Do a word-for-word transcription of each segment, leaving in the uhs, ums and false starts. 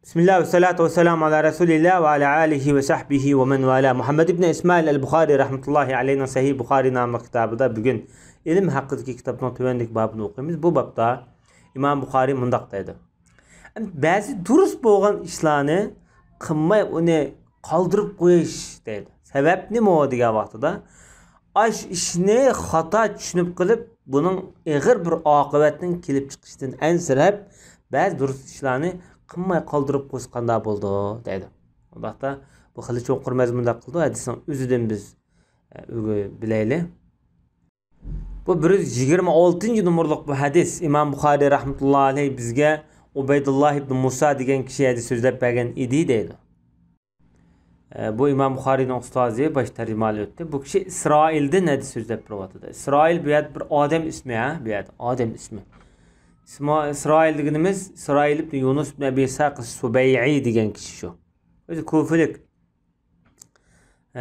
بىسمىللا ۋەسسالاتۇ ۋەسسالامۇ ئالا رەسۇلىللا ۋە ئالا ئالىھى ۋە سەھبىھى ۋە مەن ۋالا. مۇھەممەد ئىبن ئىسمائىل ئەل بۇخارى رەھمەتۇللاھى ئەلەيھىنىڭ سەھىھ بۇخارى ناملىق كىتابىدا بۈگۈن ئىلىم ھەققىدىكى كىتابنىڭ تۆۋەندىكى بابىنى ئوقۇيمىز. بۇ بابتا ئىمام بۇخارى مۇنداق دەيدۇ. بەزى دۇرۇس بولغان ئىشلارنى قىلماي ئۇنى قالدۇرۇپ قويۇش دەيدۇ. سەۋەب نېمە دېگەن ۋاقتىدا، ئاش ئىشنى خاتا چۈشىنىپ قېلىپ، بۇنىڭ ئېغىر بىر ئاقىۋەتنىڭ كېلىپ چىقىشىدىن ئەنسىرەپ، بەزى دۇرۇس ئىشلارنى قىلماي قالدۇرۇپ قويسا قانداق بولىدۇ دەيدۇ. ئۇنداقتا بۇ خېلى چوڭقۇر مەزمۇندەك قىلىدۇ، ھەدىسنىڭ ئۆزىدىن بىز ئە، ئۆگە-، بىلەيلى. بۇ بىر يۈز يىگىرمە ئالتىنچى نومۇرلۇق بۇ ھەدىس. ئىمام بۇخارىي رەھمەتۇللاھى ئەلەيھ بىزگە ئۇبەيدۇللاھ ئىبن مۇسا دېگەن كىشى ھەدىس سۆزلەپ بەرگەن ئىدى دەيدۇ. ئە، بۇ ئىمام بۇخارىينىڭ ئۇستازى، باش تەرجىمىھالى ئۆتتى. بۇ كىشى ئىسرائىلدىن ھەدىس سۆزلەپ بېرىۋاتىدۇ. ئىسرائىل بۇ يەردە بىر ئادەم ئىسمى، ھە؟ بۇ يەردە ئادەم ئىسمى. ئىسما-، ئىسرائىل دېگىنىمىز ئىسرائىل ئىبن يۇنۇس ئىبن ئەبى ئىسھاق سۇبەيئى دېگەن كىشى شۇ. ئۆزى كۇفىلىك.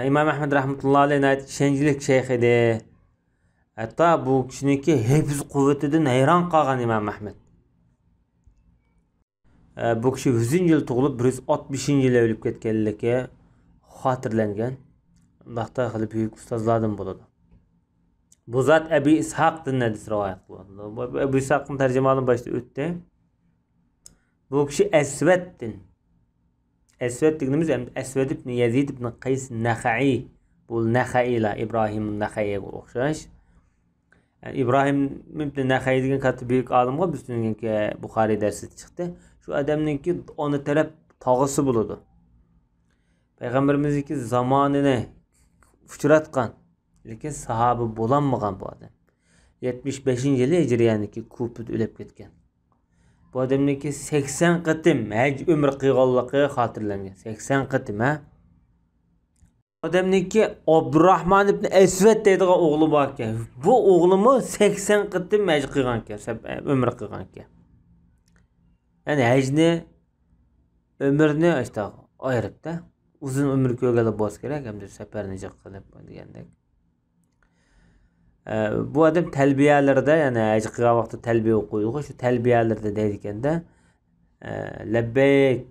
ئىمام ئەھمەد رەھمەتۇللاھى ئەلەيھ ناھايىتى ئىشەنچلىك شەيخ ئىدى. ھەتتا بۇ كىشىنىڭكى ھېفىز قۇۋۋىتىدىن ھەيران قالغان ئىمام ئەھمەد. بۇ كىشى يۈزىنچى يىل تۇغۇلۇپ، بىر يۈز ئاتمىشىنچى يىلى ئۆلۈپ كەتكەنلىكى خاتىرىلەنگەن. ئۇنداقتا خېلى بۈيۈك ئۇستازلاردىن بولىدۇ. بۇ زات ئەبى ئىسھاقتىن ھەدىس رىۋايەت قىلىۋاتىدۇ. بۇ ئەبۇ ئىسھاقنىڭ تەرجىمىھالىنى باشتا ئۆتتى. بۇ كىشى ئەسۋەدتىن. ئەسۋەد دېگىنىمىز ئەسۋەد ئىبن يەزىد ئىبن قەيس نەخەئىي. بۇ نەخەئىيلار، ئىبراھىم نەخەئىيگە ئوخشاش. ئىبراھىم ئىبن نەخەئىي دېگەن كاتتا بۈيۈك ئالىمغا بىز تۈنۈگۈنكى بۇخارىي دەرسىدە چىقتى. شۇ ئادەمنىڭكى ئانا تەرەپ تاغىسى بولىدۇ. پەيغەمبىرىمىزنىڭكى زامانىنى ئۇچراتقان، لېكىن ساھابە بولالمىغان بۇ ئادەم. يەتمىش بەشىنچى يىلى ھىجرىيەنىڭكى كۇپىدا ئۆلۈپ كەتكەن. بۇ ئادەمنىڭكى سەكسەن قېتىم ھەج ئۆمرە قىلغانلىقى خاتىرىلەنگەن. سەكسەن قېتىم، ھە؟ بۇ ئادەمنىڭكى ئابدۇراھمان ئىبن ئەسۋەد دەيدىغان ئوغلى باركەن. بۇ ئوغلىمۇ سەكسەن قېتىم ھەج قىلغانكەن، سەپ-، ئۆمرە قىلغانكەن. يەنى ھەجنى، ئۆمرىنى ئاشتاق ئايرىپتا، ئۇزۇن ئۆمۈر كۆرگەنلەر بولسا كېرەك، ھەمدە سەپەرنى جىق قىلىپ دېگەندەك. ئە، بۇ ئادەم تەلبىيەلىرىدە، يەنى ھەج قىلغان ۋاقتىدا تەلبىيە ئوقۇيدىغۇ، شۇ تەلبىيەلىرىدە دەيدىكەندە، ئە، لەببەيك،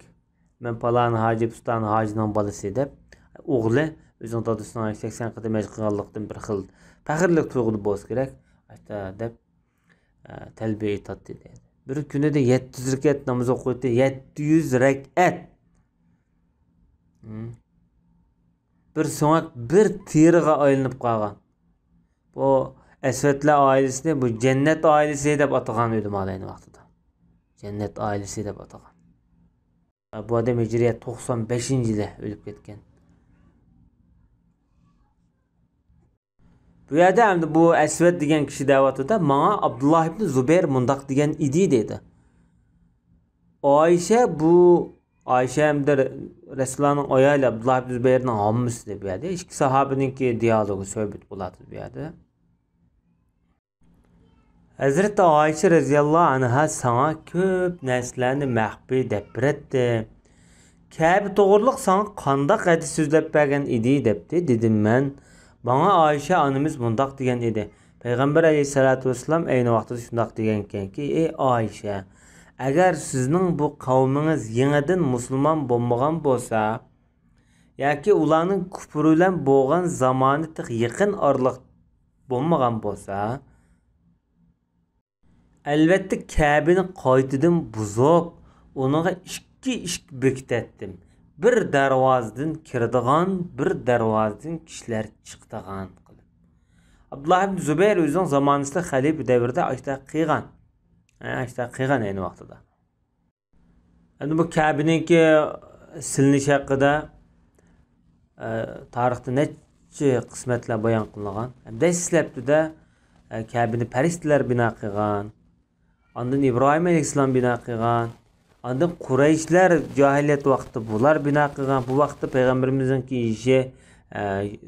مەن پالان ھاجى، پۇستان ھاجىنىڭ بالىسى دەپ، ئوغلى ئۆزىنىڭ دادىسىنىڭ سەكسەن قېتىم ھەج قىلغانلىقتىن بىر خىل پەخىرلىك تۇيغۇدا بولسا كېرەك، ئاشتا دەپ، ئە، تەلبىيە ئېيتاتتى دەيدۇ. بىر كۈنىدە يەتتە يۈز رەكەت ناماز ئوقۇيتتى، يەتتە يۈز رەكەت. ھىم. بىر سۆڭەك بىر تېرىغا ئايلىنىپ قالغان. بۇ ئەسۋەدلەر ئائىلىسىنى بۇ جەننەت ئائىلىسى دەپ ئاتىغان ئۆلىمالار ئەينى ۋاقتىدا. جەننەت ئائىلىسى دەپ ئاتىغان. بۇ ئادەم ھىجرىيە توقسان بەشىنچى يىلى ئۆلۈپ كەتكەن. بۇ يەردە ئەمدى بۇ ئەسۋەد دېگەن كىشى دەۋاتىدۇ، ماڭا ئابدۇللا ئىبن زۇبەير مۇنداق دېگەن ئىدى دەيدۇ. ئائىشە بۇ، ئائىشە ئەمدى رەسۇلۇللانىڭ ئايالى، ئابدۇللا ئىبن زۇبەيرنىڭ ھاممىسى بۇ يەردە. ئىككى ساھابىنىڭكى دىيالوگى، سۆھبىتى بولاتتى بۇ يەردە. ھەزرىتى ئائىشە رەزىياللاھۇ ئەنھا ساڭا كۆپ نەرسىلەرنى مەخپىي دەپ بېرەتتى. كەبە توغرۇلۇق ساڭا قانداق ھەدىس سۆزلەپ بەرگەن ئىدى دەپتۇ، دېدىم مەن. ماڭا ئائىشە ئانىمىز مۇنداق دېگەن ئىدى، پەيغەمبەر ئەلەيھىسسالاتۇ ۋەسسالام ئەينى ۋاقتىدا شۇنداق دېگەنكەنكى، ئى ئائىشە، ئەگەر سىزنىڭ بۇ قەۋمىڭىز يېڭىدىن مۇسۇلمان بولمىغان بولسا، ياكى ئۇلارنىڭ كۇپرى بىلەن بولغان زامانى تېخى يېقىن ئارىلىق بولمىغان بولسا، ئەلۋەتتە، كەبىنى قايتىدىن بۇزۇپ، ئۇنىڭغا ئىككى ئىشىك بېكىتەتتىم. بىر دەرۋازىدىن كىرىدىغان، بىر دەرۋازىدىن كىشىلەر چىقىدىغان قىلىپ. ئابدۇللا ئىبن زۇبەير ئۆزىنىڭ زامانىسىدا خەلىپە دەۋرىدە ئاشۇنداق قىلغان. ھە، ئاشۇنداق قىلغان ئەينى ۋاقتىدا. ئەمدى بۇ كەبىنىڭكى سېلىنىشى ھەققىدە، ئە، تارىختا نەچچە قىسمەتلەر بايان قىلىنغان. دەسلەپتىدە، ئە، كەبىنى پەرىشتىلەر بىنا قىلغان. ئاندىن ئىبراھىم ئەلەيھىسسالام بىنا قىلغان. ئاندىن قۇرەيشلەر جاھىلىيەت ۋاقتىدا بۇلار بىنا قىلغان. بۇ ۋاقىتتا پەيغەمبىرىمىزنىڭكى يېشى، ئە،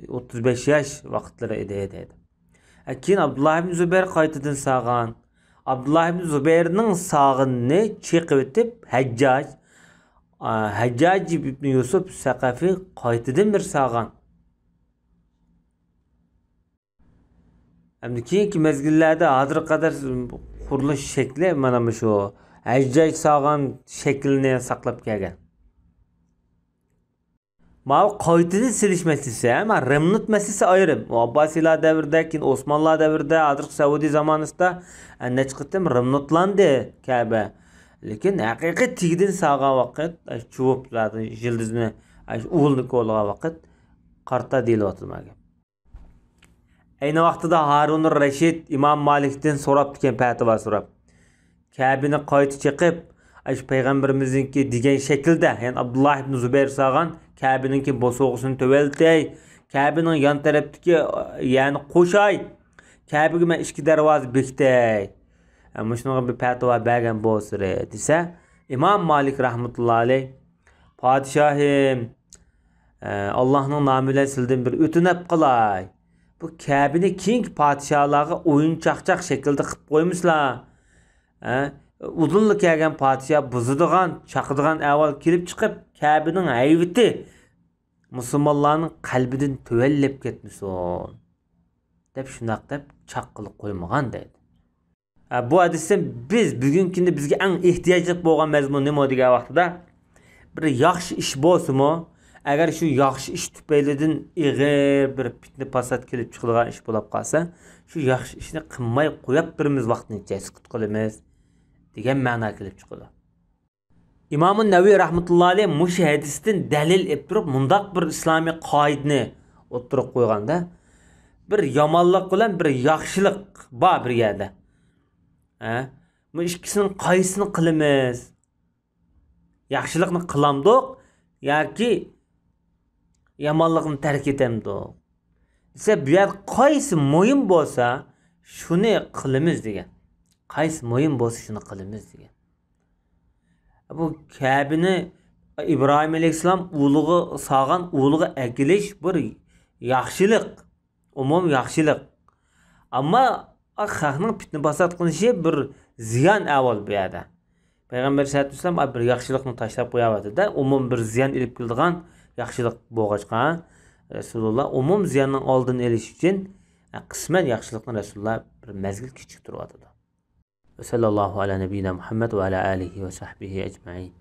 ئوتتۇز بەش ياش ۋاقىتلىرى ئىدى، دەيدۇ. ئە، كېيىن ئابدۇللا ئىبن زۇبەير قايتىدىن سالغان. ئابدۇللا ئىبن زۇبەيرنىڭ سالغىنىنى چېقىۋېتىپ، ھەججاج، ئا، ھەججاج ئىبن يۈسۈپ سەقەفى قايتىدىن بىر سالغان. ئەمدى كېيىنكى مەزگىللەردە ھازىرغا قەدەر قۇرۇلۇش شەكلى مانا مۇشۇ ھەججاج سالغان شەكلىنى ساقلاپ كەلگەن. ماۋۇ قايتىدىن سېلىش مەسىلىسى، ھە، مانا رېمونت مەسىلىسى ئايرىم. ئۇ ئابباسىيلار دەۋرىدە، كېيىن ئوسمانلار دەۋرىدە، ھازىرقى سەئۇدى زامانىسىدا، ھە، نەچچە قېتىم رېمونتلاندى كەبە. لېكىن ھەقىقىي تېگىدىن سالغان ۋاقىت، ئە، چۇۋۇپ زادى يىلدىزنى، ئە، ئۇلنى كولىغان ۋاقىت قارتا دېيىلىۋاتىدۇ مانا گەپ. ئەينى ۋاقتىدا ھارۇنۇر رەشىد ئىمام مالىكتىن سوراپتىكەن، پەتىۋا سوراپ. كەبىنى قايتا چېقىپ، ئاشۇ پەيغەمبىرىمىزنىڭكى دېگەن شەكىلدە، يەنى ئابدۇللا ئىبن زۇبەير سالغان كەبىنىڭكى بوسۇغىسىنى تۆۋەنلىتەي، كەبىنىڭ يان تەرەپتىكى يەرنى قوشاي، كەبىگە مەن ئىككى دەرۋازا بېكىتەي. ھە، مۇشۇنىڭغا بىر پەتىۋا بەرگەن بولسىرى، دېسە، ئىمام مالىك رەھمەتۇللا ئەلەي، پادىشاھىم، ئە، ئاللاھنىڭ نامى بىلەن سىلىدىن بىر ئۆتۈنۈپ قالاي. بۇ كەبىنى كېيىنكى پادىشاھلارغا ئويۇن چاقچاق شەكلىدە قىلىپ قويمىسىلا. ئە، ئۇدۇللا كەلگەن پادىشاھ بۇزىدىغان، چاقىدىغان ئەھۋال كېلىپ چىقىپ، كەبىنىڭ ھەيۋىتى مۇسۇلمانلارنىڭ قەلبىدىن تۆۋەنلەپ كەتمىسۇن، دەپ شۇنداق دەپ چاققىلى قويمىغان دەيدۇ. ھە، بۇ ھەدىستىن بىز بۈگۈنكى كۈندە بىزگە ئەڭ ئېھتىياجلىق بولغان مەزمۇن نېمە دېگەن ۋاقتىدا، بىر ياخشى ئىش بولسىمۇ، ئەگەر شۇ ياخشى ئىش تۈپەيلىدىن ئېغىر بىر پىتنە پاسات كېلىپ چىقىدىغان ئىش بولۇپ قالسا، شۇ ياخشى ئىشنى قىلماي قويۇپ بىرىمىز، ۋاقتىنى سۇكۇت قىلىمىز دېگەن مەنا كېلىپ چىقىدۇ. ئىمامۇ نەۋەۋى رەھمەتۇللا ئەلەيھ مۇشۇ ھەدىستىن دەلىل ئېلىپ تۇرۇپ، مۇنداق بىر ئىسلامىي قائىدىنى ئوتتۇرىغا قويغاندا، بىر يامانلىق بىلەن بىر ياخشىلىق بار بىر يەردە. ھە؟ بۇ ئىككىسىنىڭ قايسىسىنى قىلىمىز؟ ياخشىلىقنى قىلامدۇق ياكى يامانلىقنى تەرك ئېتەمدۇق؟ دېسە، بۇ يەردە قايسى مۇھىم بولسا، شۇنى قىلىمىز دېگەن. قايسى مۇھىم بولسا، شۇنى قىلىمىز دېگەن. بۇ كەبىنى ئىبراھىم ئەلەيھىسسالام ئۇلىغا سالغان، ئۇلىغا ئەكېلىش بىر ياخشىلىق، ئومۇم ياخشىلىق. ئەمما خەقنىڭ پىتنە پاسات قىلىشى بىر زىيان ئەھۋال بۇ يەردە. پەيغەمبەر سەللەللاھۇ ئەلەيھى ۋەسەللەم بىر ياخشىلىقنى تاشلاپ قويۇۋاتىدۇ-دە، ئومۇم بىر زىيان ئېلىپ كېلىدىغان ياخشىلىق بولغاچقا، رەسۇلۇللا ئومۇم زىياننىڭ ئالدىنى ئېلىش ئۈچۈن، قىسمەن ياخشىلىقنى رەسۇلۇللا بىر مەزگىل كېچىكتۈرۈۋاتىدۇ. وصلى الله على نبينا محمد وعلى آله وصحبه أجمعين.